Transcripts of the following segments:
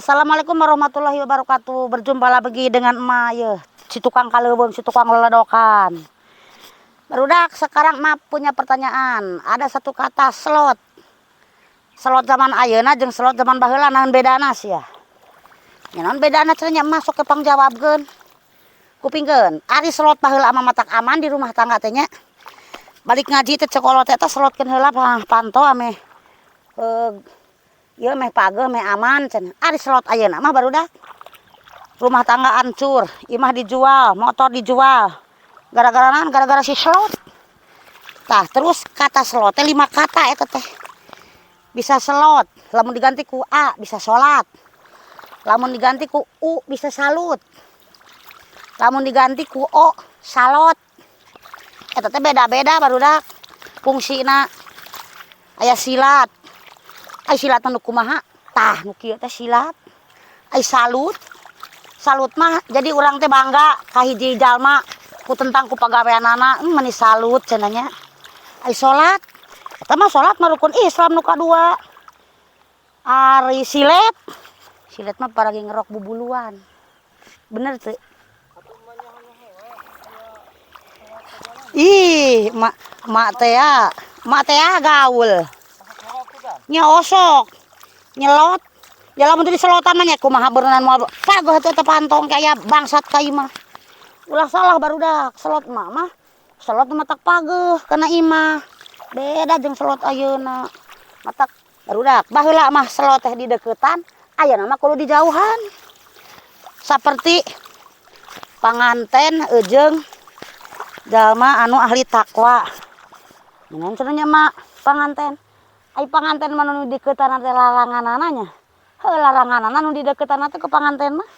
Assalamualaikum warahmatullahi wabarakatuh. Berjumpa lagi dengan emak ya, si tukang kaleuweung, si tukang leledokan. Barudak, sekarang emak punya pertanyaan. Ada satu kata slot. Slot zaman ayeuna jeung slot zaman baheula naon bedana sih ya? Ya naon bedana cenah nya, emak sok pangjawabkeun. Kupingkeun, ari slot baheula mah matak aman di rumah tangga teh nya. Balik ngaji teh cek kolot teh slotkeun heula panto ameh ieu meh pageuh meh aman cenah. Ari slot ayeuna mah, barudak, rumah tangga hancur, imah dijual, motor dijual. Gara-gara naon? Gara-gara si slot. Tah, terus kata slot teh lima kata eta teh. Bisa slot, lamun diganti ku A bisa salat. Lamun diganti ku U bisa salut. Lamun diganti ku O salot. Eta teh beda-beda, barudak, fungsina. Aya silat. Ai silat nu kumaha? Tah, nu kieu teh silat. Ai salut. Salut mah jadi urang teh bangga ka hiji jalma ku tentang ku pagaweanana, meni salut cenah nya. Ai salat, eta mah salat mah rukun Islam nu kadua. Ari silet, silet mah paragi ngerok bubuluan. Bener teu? Ih, mak mak teh ya, mak teh ya gaul. Nya osok. Nyelot. Ya lamun teu diselotan mah nya kumaha beureunan moal pagoh teh pantong kaya bangsat ka imah. Ulah salah, barudak, slot emak mah slot matak pageuh kana imah. Beda jeung slot ayeuna. Matak, barudak, baheula mah slot teh dideukeutan, ayeuna mah kudu dijauhan. Saperti panganten jeung jalma anu ahli takwa. Ngan cenah nya mak panganten. Ai panganten mah nu dideukeutana teh laranganana nya. Heuh, laranganana nu dideukeutana teh ku panganten mah.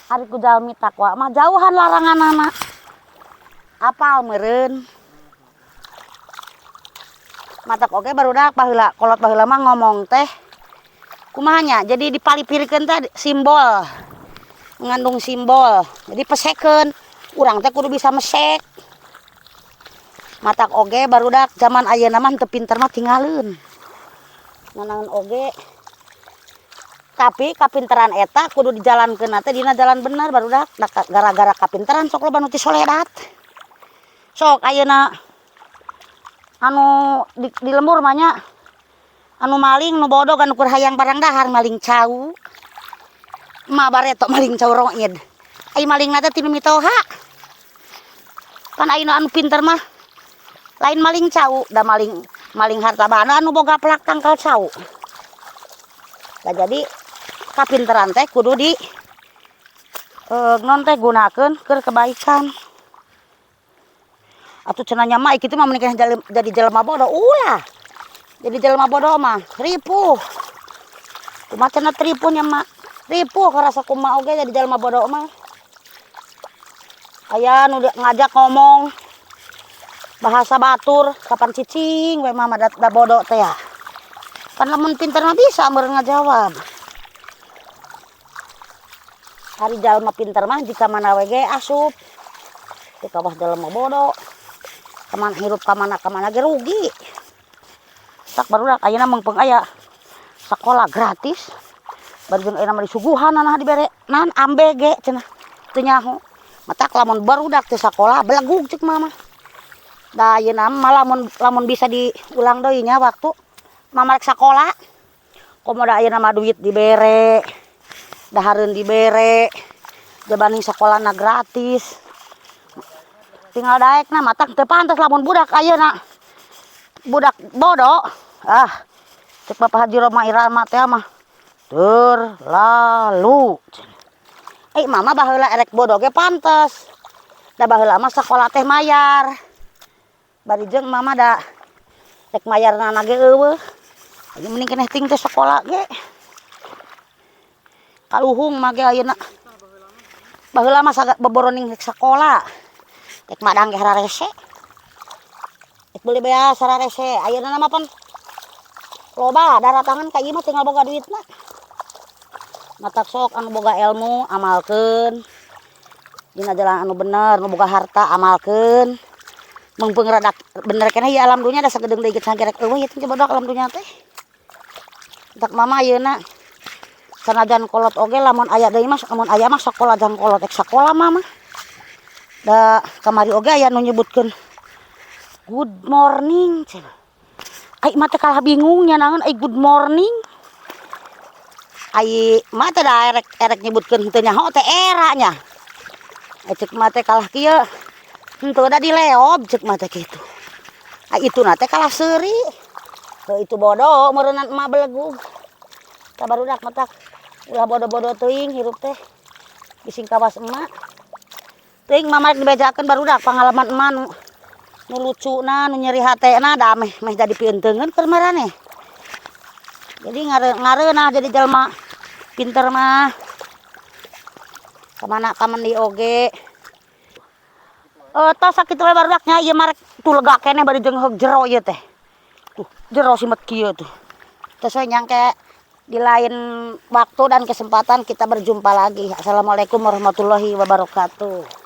Ari ku jalmi takwa mah jauhan laranganana. Apal meureun. Matak oge, barudak, baheula kolot baheula mah ngomong teh kumaha nya, jadi dipalipirkeun teh simbol, mengandung simbol, jadi pesekeun urang teh kudu bisa mesek. Matak oge, barudak, zaman ayeuna mah teu pinter mah tinggalin nanaon oge, tapi kapinteran eta kudu dijalankeun teh dina jalan bener, barudak. Gara-gara kapinteran sok loba nu teu soledat. Sok ayeuna anu di lembur mah nya, anu maling nu bodoh anu keur hayang barang dahar maling cau. Emak bareto maling cau roid. Ai malingna teh tinu mitoha. Kan ayeuna anu pinter mah lain maling cau da maling maling harta banda anu boga plak tangkal cau. Nah, jadi kapinteran teh kudu di non teh gunakeun keur kebaikan. Atuh cenah nya mah kitu mah mending jadi jelema bodoh. Ulah. Jadi jelema bodoh mah ripuh. Kumaha cenah ripuh nya mak? Ripuh karasa kumaha oge jadi jelema bodoh mah. Aya nu ngajak ngomong bahasa batur kapan cicing we mah da bodoh teh ya. Kan lamun pinter mah bisa meureun ngajawab. Ari jalma pinter mah jika mana we ge asup. Teu kawas jelema bodoh. Kamana hirup kamana kamana ge rugi. Tak, barudak, ayeuna meungpeung aya sakola gratis. Bari jeung ayeuna mah disuguhan nah dibere naon ambe ge cenah teu nyaho. Matak lamun barudak teu sakola belegug cek mama. Da ayeuna mah lamun lamun bisa diulang deui nya waktu mama rek sakola. Komo da ayeuna mah duit dibere, dahareun dibere, jabani sakolana gratis. Tinggal daekna. Matak teu pantes lamun budak ayeuna budak bodoh. Ah, cek Bapak Haji Rhoma Irama teh mah terlalu. Eh, mama baheula erek bodoh ge pantes. Da baheula mah sakola teh mayar. Bari jeung mama da rek mayarna ge eueuh. Jadi mending keneh ting teh sakola ge. Kaluhung mah ge ayeuna. Baheula mah boboroning rek sakola. Rek madang ge hararese. Rek beuli beas hararese. Ayeuna mah pan loba daratangan ka ieu mah tinggal boga duitna. Matak sok anu boga ilmu amalkeun. Dina jalan anu bener, nu boga harta amalkeun. Meungpeung rada bener keneh ieu alam dunya da sagedeung deui ge rek eueuh ieu teh barudak alam dunya teh. Tak mama ayeuna Sanajan kolot oge lamun aya deui mah, lamun aya mah sakola jang kolot, ek sakola mah mah. Da kamari oge aya nu nyebutkeun "good morning" cenah. Ai mah teh kalah bingung nya, naon ai good morning. Ai mah teh da erek erek nyebutkeun henteu nyaho teh era nya. Ai ceuk mah teh kalah kieu, henteu da dileob ceuk mah teh kitu. Ai ituna teh kalah seuri. Heuh, itu bodoh meureunan emak belegug. Tah, barudak, matak ulah bodoh-bodoh teuing hirup teh. Bising kawas emak. Teuing mama rek dibejakeun, barudak, pangalaman emak nu nu lucuna, nu nyeri hatena, da meh meh jadi pienteungeun keur maraneh. Jadi ngareunah jadi jelema pinter mah. Kamana kamendi oge. Eh, tos sakitu we, barudak, nya. Ieu mah rek tuh lega keneh bari jeung heug jero ieu teh. Tuh, jero simet kieu tuh. Tos we, nyangke di lain waktu dan kesempatan kita berjumpa lagi. Assalamualaikum warahmatullahi wabarakatuh.